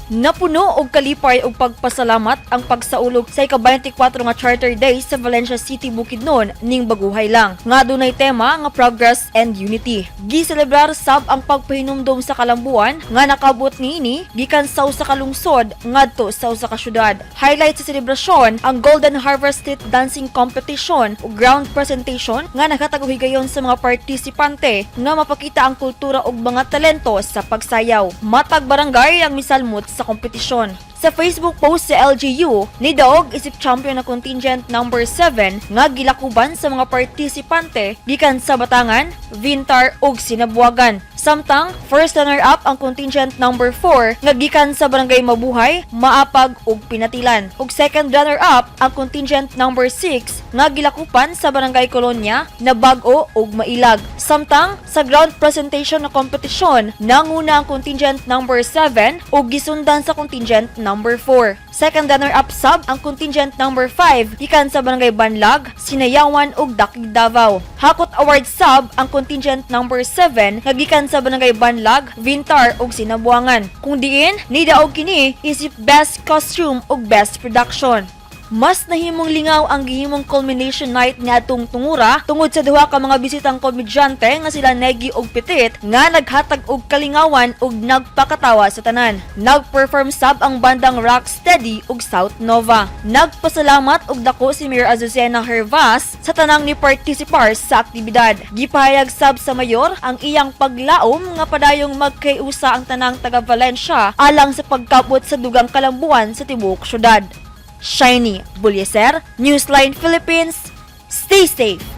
Napuno og kalipay og pagpasalamat ang pagsaulog sa ika-24 nga Charter Day sa Valencia City, Bukidnon ning baguhay lang. Nga dunay tema nga Progress and Unity. Giselebrar sab ang pagpahinumdom sa kalambuan nga nakabot niini gikan sa usa ka lungsod ngadto sa usa ka syudad. Highlight sa selebrasyon ang Golden Harvest Street Dancing Competition ug ground presentation nga naghatag og higayon sa mga partisipante nga mapakita ang kultura ug mga talento sa pagsayaw. Matag barangay ang misalmot sa kompetisyon. Sa Facebook post sa LGU, nidaog isip champion na contingent number 7 nga gilakuban sa mga partisipante gikan sa Batangan, Vintar ug Sinabuagan. Samtang first runner-up ang contingent number 4 nga gikan sa Barangay Mabuhay, Maapag ug Pinatilan. Ug second runner-up ang contingent number 6 nga gilakupan sa Barangay Colonia, Nabag-o ug Mailag. Samtang sa ground presentation na kompetisyon, nanguna ang contingent number 7 ug gisundan sa contingent number 4. Second runner-up sab ang contingent number 5 gikan sa Barangay Banlag, Sinayawan ug Dakig, Davao. Hakot award sab ang contingent number 7 nga gikan sa Barangay Banlag, Vintar ug Sinabuangan. Kung diin nidaog kini isip best costume ug best production. Mas nahimong lingaw ang gihimong culmination night niadtong tungura tungod sa duha ka mga bisitang komedyante nga sila Negi ug Petit nga naghatag og kalingawan ug nagpakatawa sa tanan. Nag-perform sab ang bandang Rocksteady ug South Nova. Nagpasalamat og dako si Mayor Azucena Hervas sa tanang ni participar sa aktibidad. Gipahayag sab sa mayor ang iyang paglaom nga padayong magkayusa ang tanang taga Valencia alang sa pagkabot sa dugang kalambuan sa tibuok syudad. Shiny Bulyeser, Newsline Philippines. Stay safe.